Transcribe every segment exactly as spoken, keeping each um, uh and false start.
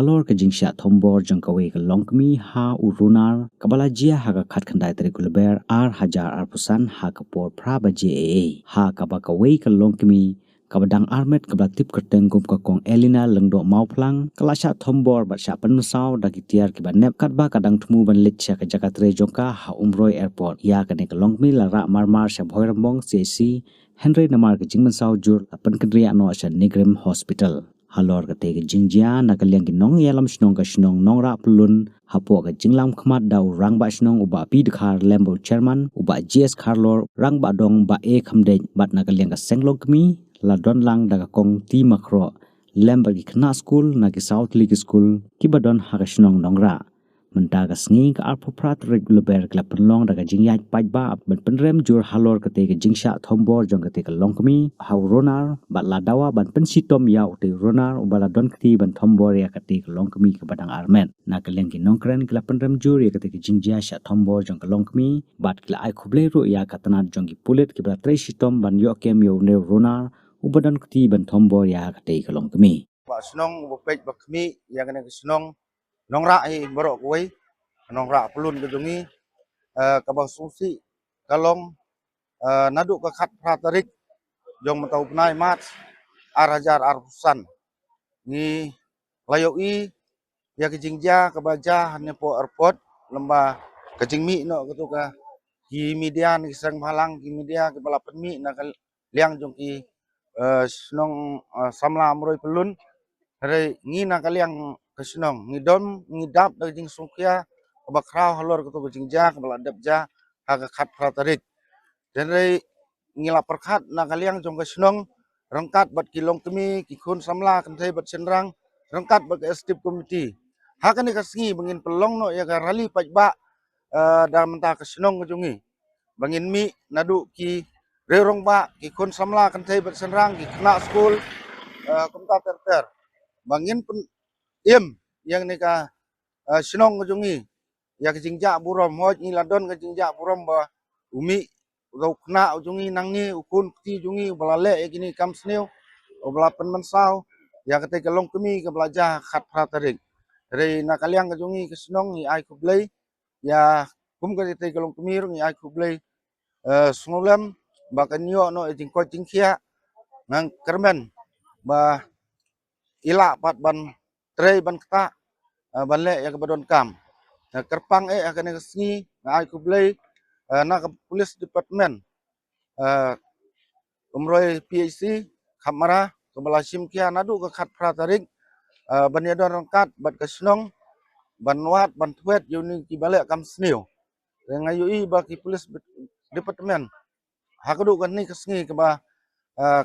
Halor ka jingshah thombor jong kawei ka longkmie ha u Runar, kaba la jia ha ka khatkhyndai tarik u Lber ar hajar arphew san ha ka por phra baje eiei, ha kaba kawei ka longkmie kaba dang armet kaba la tip kyrteng kum ka Kong Elina Lyngdoh Mawphlang, ka la shah thombor bad shah pynmynsaw da ki tiar kiba nep, katba ka dang thmu ban leit sha ka jaka trei jong ka ha Umroi Airport. Ïa kane ka longkmie la rah marmar sha Bhoirymbong C H C, hynrei namar ka jingmynsaw jur la pynkynriah noh sha NEIGRIHMS Hospital. Halor katei ka jingjia, na ka liang ki nongïalam shnong ka shnong Nongrah Pyllun, hapoh ka jinglong khmat da u Rangbah Shnong u Bah P Dkhar lem bad u Chairman u Bah G S Kharlor, Rangbah Dong Bah A Khymdeit, bad na ka liang ka seng longkmie la don lang da ka Kong T Makhroh lem bad ki khynnah skul na ki saw tylli ki skul kiba don ha ka shnong Nongrah. Mynta ka sngi, ka arphew phra tarik u Lber, ki la pynlong da ka jingïaid paidbah ban pynrem jur halor katei ka jingshah thombor jong katei ka longkmie ha u Runar, bad la dawa ban pynshitom ïa utei u Runar uba la don kti ban thombor ïa katei ka longkmie kaba dang armet. Na ka liang ki nongkren, ki la pynrem jur ïa katei ka jingjia shah thombor jong ka longkmie, bad ki la ai khublei ruh ïa ka tnat jong ki pulit kiba la trei shitom ban ïoh kem ïa une u Runar uba don kti ban thombor ïa katei ka longkmie. Ba shnong uba peit ba khmih ïa kane ka shnong Nongrah hi baroh kawei, Nongrah Pyllun ka jong ngi, eh, kaba sngewsih ka long, eh, naduh ka khatphra tarik jong mynta u bnai March ar hajar arphew san, ngi la ïohi ïa ka jingjia kaba jia hangne hapoh airport, lem bad ka jingmih noh kato ka, ki media ne ki seng bhalang, ki media kiba la pynmih na ka liang jong ki, eh, shnong, eh, samla Umroi Pyllun. Hynrei ngi na ka liang ka shnong ngi don, ngi dap da ka jingsngewkhia kaba khraw halor kato ka jingjia kaba la dep jia ha ka khatphra tarik. Hynrei ngi la pyrkhat na ka liang jong ka shnong ryngkat bad ki longkmie, ki khun samla kynthei bad shynrang, ryngkat bad ka executive committee, ha kane ka sngi ba ngin pynlong noh ïa ka rally paidbah, eh, da mynta ka shnong ka jong ngi, ba ngin mih naduh ki riew rangbah, ki khun samla kynthei bad shynrang, ki khynnah skul, eh, kumta ter ter, ba ngin pyn-im ïa kane ka, eh, shnong ka jong ngi ïa ka jingjah burom. Hooid, ngi la don ka jingjah burom ba u mih u khynnah u jong ngi nangne, u khun kti jong ngi uba la leh ïa kine ki kam sniew, uba la pynmynsaw ïa katei ka longkmie kaba la jia ha ka khatphra tarik. Hynrei na ka liang ka jong ngi ka shnong ngi ai khublei ïa, kum katei ka longkmie ruh ngi ai khublei, eh, sngewlem ba kan ïoh noh ïa jingkoit jingkhiah. Nga kyrmen ba i lah pat ban trei ban ktah, eh, ban leh ïa kaba donkam. Eh, kyrpang eh ha kane ka sngi nga ai khublei, eh, na ka police department, eh, Umroi P H C Khapmara, kaba la shim khia naduh ka khatphra tarik, eh, ban ïadon ryngkat bad ka shnong, ban wad ban thwet ïa une kiba leh kam sniew. Te nga ïohi ba ki police department ha kaduh kane ka sngi kaba, eh,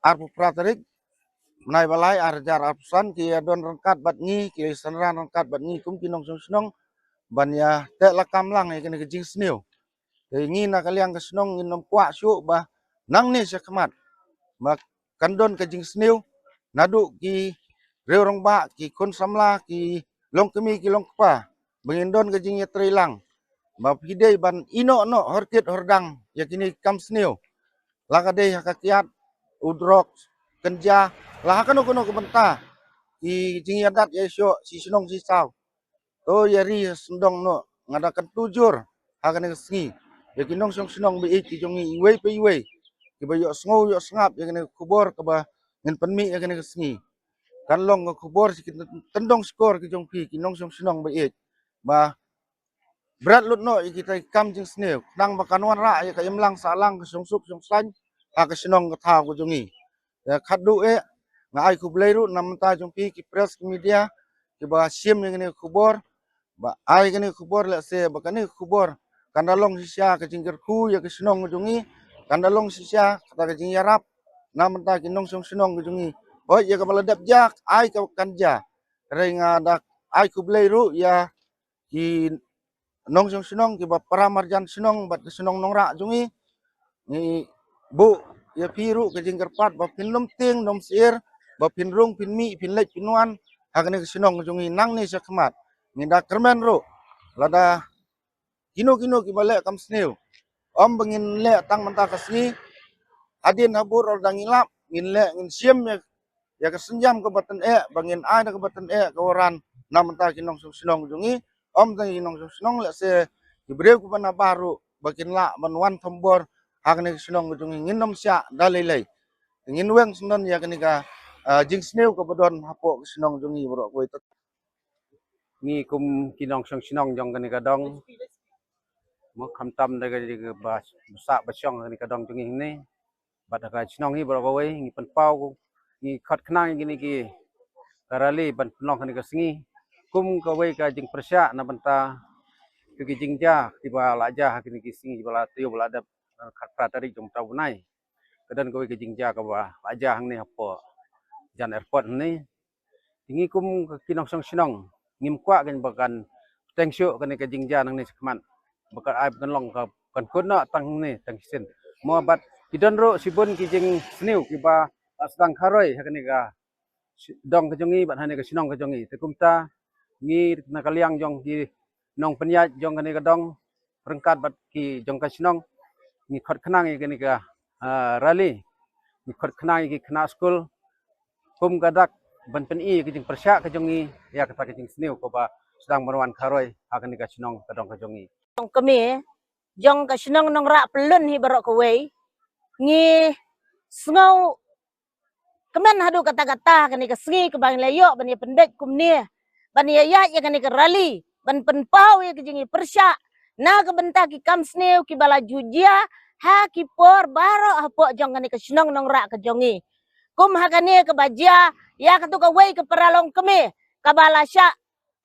arphew phra tarik bnai ba lai ar hajar arphew san, ki ïadon ryngkat bad ngi, ki synran ryngkat bad ngi kum ki nongshong shnong ban ïa teh lakam lang ïa kane ka jingsniew. Te ngi na ka liang ka shnong ngin ym kwah shuh ba nangne sha khmat ba kan don ka jingsniew naduh ki riew rangbah, ki khun samla, ki longkmie, ki longkpa, ba ngin don ka jingïatreilang ba phi dei ban ïeh noh noh hor kit hor dang ïa kine ki kam sniew, la ka dei ha ka kiad, u drok, kynja, la ha kano kano ka bynta ki jingïadat ïa shoh shi shnong shi saw. To ïa ri sngewdong noh, nga da kyntu jur ha kane ka sngi ïa ki nongshong shnong ba ïeit ki jong ngi iwei pa iwei kiba ïohsngew ïohsngap ïa kane ka khubor kaba ngin pynmih ïa kane ka sngi. Kan long ka khubor sha ki tyndong shkor ki jong phi ki nongshong shnong ba ïeit, ba bret lut noh ïa kita ki kam jingsniew, khnang ba kan wanrah ïa ka imlang sahlang, ka shongsuk shongsaiñ ha ka shnong ka thaw ka jong ngi. Te khatduh eh nga ai khublei ruh na bynta jong phi ki press, ki media kiba shim ïa kane ka khubor, ba ai kane ka khubor, lehse ba kane ka khubor kan da long shisha ka jingkyrkhu ïa ka shnong ka jong ngi, kan da long shisha kata ka jingïarap na bynta ki nongshong shnong ka jong ngi. Hooid, ïa kaba la dep jia ai ka kan jia. Hynrei nga da ai khublei ruh ïa ki nongshong shnong kiba para marjan shnong bad ka shnong Nongrah jong ngi. Ngi buh ïa phi ruh ka jingkyrpad ba phin ym tieng ym syier, ba phin rung phin mih, phin leit phin wan ha kane ka shnong jong ngi nangne sha khmat. Ngi da kyrmen ruh lada kino kino kiba leh kam sniew, ym ba ngin leh tang mynta ka sngi, hadien habud lada ngi lap ngin leh, ngin shim ïa ïa ka synjam kaba tang eh, ba ngin ai da kaba tang eh ka waran na bynta ki nongshong shnong jong ngi, ym tang ki nongshong shnong, lehse ki briew kiba na baroh ba kin lah ban wan thombor ha kane ka shnong ka jong ngi, ngin ym shah da lei lei. Ngin weng sngewdon ïa kane ka, ah, jingsniew kaba don hapoh ka shnong jong ngi baroh kawei. Ngi kum ki nongshong shnong jong kane ka dong, mo, khamtam da ka, ka ba, ba sah ba shong kane ka dong jong ngi hangne, bad ha ka shnong hi baroh kawei, ngi pynpaw, ngi khot khnang ïa kine ki ka rally ban pynlong kane ka sngi kum kawei ka jingpyrshah na bynta ki jingjia kiba la jia ha kine ki sngi ba la taïew ba la dep, eh, khatphra tarik jong uta u bnai. Ka don kawei ka jingjia kaba la jia hangne hapoh Jan Airport hangne. Te ngi kum ki nongshong shnong ngim kwah kan ba kan teng shuh kane ka jingjia nangne shakhmat, ba kan ai ba kan long ka, kan kut noh tang hangne tang shisien. Mo, bad ki don ruh shibun ki jingsniew kiba la sdang kharoi ha kane ka shi-, dong ka jong ngi bad ha kane ka shnong ka jong ngi. Te kumta ngi na ka liang jong ki nongpynïaid jong kane ka dong ryngkat bad ki jong ka shnong, ngi khot khnang ïa kane ka, ah, rally, ngi khot khnang ïa ki khynnah skul kum ka dak ban pyni ïa ka jingpyrshah ka jong ngi ïa kata ka jingsniew kaba sdang ban wan kharoi ha kane ka shnong ka dong ka jong ngi. Jong kmie jong ka shnong Nongrah Pyllun hi baroh kawei, ngi sngew kmen haduh katta katta kane ka sngi kaba ngi la ïoh ban ïa pynbeit kumne, ban ïa ïaid ïa kane ka rally ban pynpaw ïa ka jingïapyrshah na ka bynta ki kam sniew kiba la ju jia ha ki por baroh hapoh jong kane ka shnong Nongrah ka jong ngi. Kum ha kane kaba jia ïa katu kawei ka paralong kmie kaba la shah,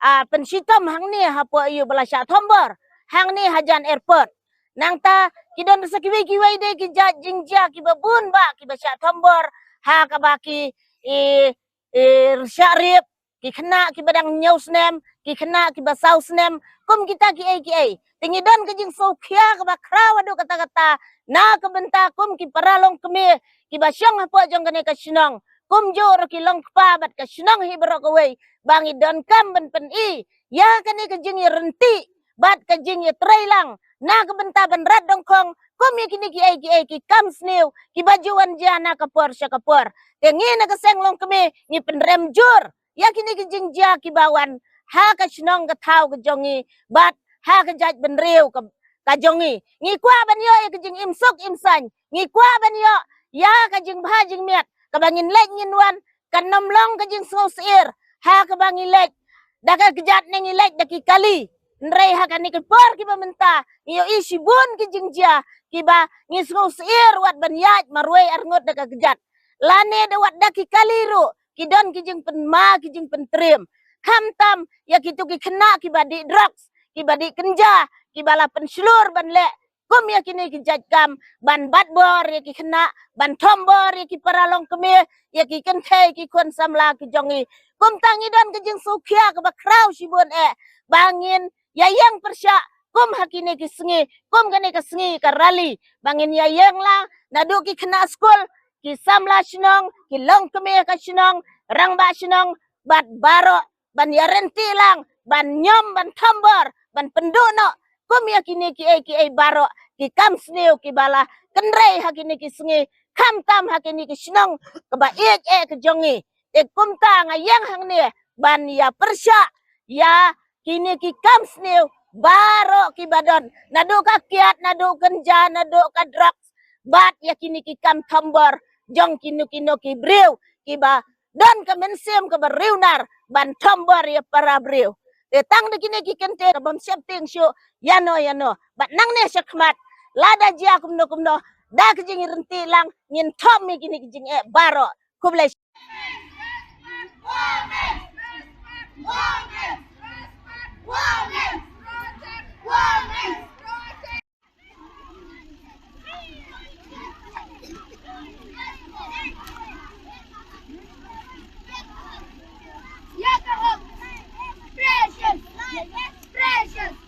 ah, pynshitom hangne hapoh ïa ba la shah thombor hangne ha Jan Airport. Nangta ki don sa kiwei kiwei de ki jait jingjia kiba bun bah kiba shah thombor ha kaba ki, i, i, shah rip, ki khynnah kiba dang hynñiew snem, ki khynnah kiba saw snem, kum kita kiei kiei. Te ngi don ka jingsngewkhia kaba khraw haduh katta katta na ka bynta kum ki paralong kmie kiba shong hapoh jong kane ka shnong, kumjuh ruh ki longkpa bad ka shnong hi baroh kawei, ba ngi donkam ban pyni ïa kane ka jingïaryntih bad ka jingïatreilang na ka bynta ban rat dongkhong kum ïa kine kiei kiei ki kam sniew kiba ju wan jia na ka por sha ka por. Te ngi na ka seng longkmie ngi pynrem jur ïa kine ki jingjia kiba wan ha ka shnong ka thaw ka jong ngi bad ha ka jaitbynriew ka, ka jong ngi. Ngi kwah ban ïoh ïa ka jingim suk im saiñ, ngi kwah ban ïoh ïa ka jingbha jingmiat kaba ngin leit ngin wan, kan ym long ka jingsngewsyier ha kaba ngi leit da ka kjat ne ngi leit da ki kali. Hynrei ha kane ka por kiba mynta ngi ïohi shibun ki jingjia kiba ngi sngewsyier wat ban ïaid marwei arngut da ka kjat lane da wat da ki kali ruh ki don ki jingpynma ki jingpyntriem. Khamtam ïa kitu ki khynnah kiba dih drugs, kiba dih kynja, kiba la pynshlur ban leh kum ïa kine ki jait kam ban bat bor ïa ki khynnah, ban thombor ïa ki paralong kmie, ïa ki kynthei ki khun samla ki jong ngi. Kumta ngi don ka jingsngewkhia kaba khraw shibun eh ba ngin ïa ïeng pyrshah kum ha kine ki sngi, kum kane ka sngi ka rally, ba ngin ïa ïeng lang naduh ki khynnah skul, ki samla shnong, ki longkmie ka shnong, rangbah shnong bad baroh ban ïaryntih lang, ban ñiom, ban thombor, ban pynduh noh kum ïa kine kiei kiei baroh ki kam sniew kiba la kynrei ha kine ki sngi, khamtam ha kine ki shnong kaba ïeit eh ka jong ngi. Te kumta nga ïeng hangne ban ïa pyrshah ïa kine ki kam sniew baroh kiba don, naduh ka kiad, naduh kynja, naduh ka drugs, bad ïa kine ki kam thombor jong kino kino ki briew kiba don ka mynsiem kaba riewnar ban thombor ïa para briew. Te tang da kine ki kyntien ka bym sheptieng shuh ïano ïano, bad nangne shakhmat lada jia kumno kumno da ka jingïaryntih lang ngin thom ïa kine ki jingeh baroh. Khublei. Precious! Precious!